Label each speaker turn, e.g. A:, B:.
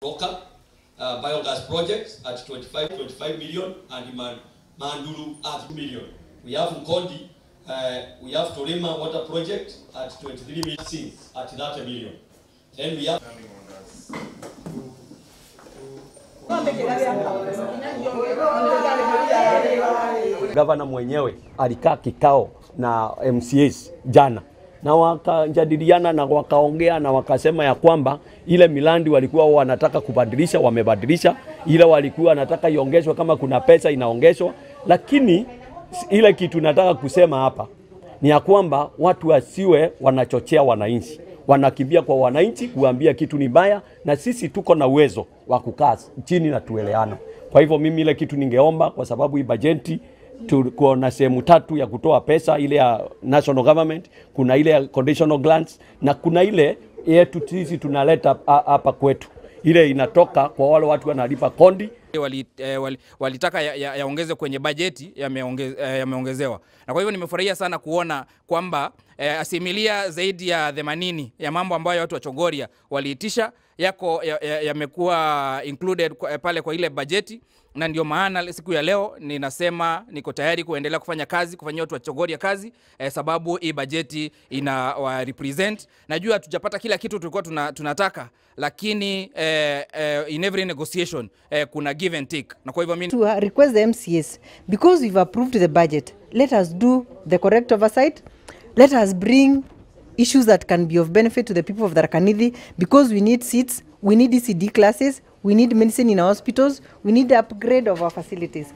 A: Roka biogas project at 25 million and Manduru at 2 million. We have Nkondi, we have Torema water project at 23 million at 30 million. Then we have Gavana mwenyewe alikaa kikao na MCAs jana na wakajadiliana na wakaongea na wakasema ya kwamba ile milandi walikuwa wanataka kubadilisha wamebadilisha, ile walikuwa wanataka iongezwe kama kuna pesa inaongezwa. Lakini ile kitu nataka kusema hapa ni ya kwamba watu wasiwe wanachochea wananchi, wanakimbia kwa wananchi kuambia kitu ni baya, na sisi tuko na uwezo wa kukaa chini na tueleana. Kwa hivyo mimi ile kitu ningeomba, kwa sababu hii bajeti tuko na sehemu tatu ya kutoa pesa, ile ya national government, kuna ile ya conditional grants na kuna ile yetu sisi tunaleta hapa kwetu, ile inatoka kwa wale watu wanalipa kondi.
B: Walitaka yaongeze kwenye bajeti, yameongezewa. Na kwa hivyo nimefurahia sana kuona kwamba asilimia zaidi ya 80 ya mambo ambayo watu wa Chogoria waliitisha yako yamekuwa included pale kwa ile bajeti. Na ndio maana siku ya leo ninasema niko tayari kuendelea kufanya kazi, kufanyia watu wa Chogoria kazi, sababu hii bajeti ina wa represent. Najua hatujapata kila kitu tulikuwa tunataka, lakini in every negotiation kuna give and take. Na kwa hivyo mimi
C: to request the MCAs, because we've approved the budget, let us do the correct oversight. Let us bring issues that can be of benefit to the people of Tharaka Nithi, because we need seats, we need ECD classes, we need medicine in our hospitals, we need the upgrade of our facilities.